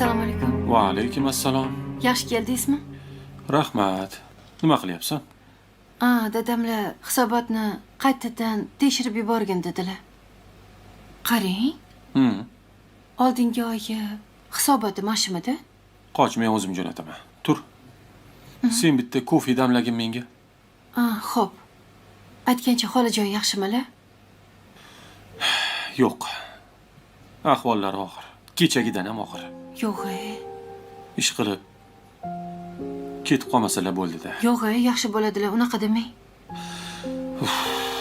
Assalomu alaykum. Va alaykum assalom. Yaxshi keldingizmi? Rahmat. Nima qilyapsan? A, dadamlar hisobotni qaytadan tekshirib yuborgin dedilar. Qarang, oldingi oyi hisoboti mana shumidi? Qoch, men o'zim jo'nataman. Tur. Sen bitta kofe damlagin menga. A, xo'p. Aytgancha xolajon yaxshimilar? Yo'q. Ahvollari og'ir. Kechagidan ham og'ir. Yo'q, e. Ish qilib ketib qolmasalar bo'ldi-da. Yo'q, e, yaxshi bo'ladilar, unaqa demang.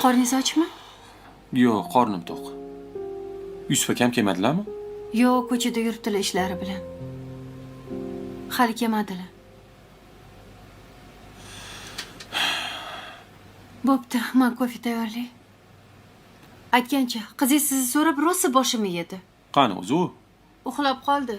Qorningiz ochmi? Yo'q, qornim to'q. Yusuf akam kelmadilarmi? Yo'q, ko'chada yuribdilar ishlari bilan. Hali kelmadilar. Bo'pti, men kofe tayyorlay. Aytgancha, qizingiz sizni so'rab rosa boshimni yedi. Qani o'zi u? Uxlab qoldi.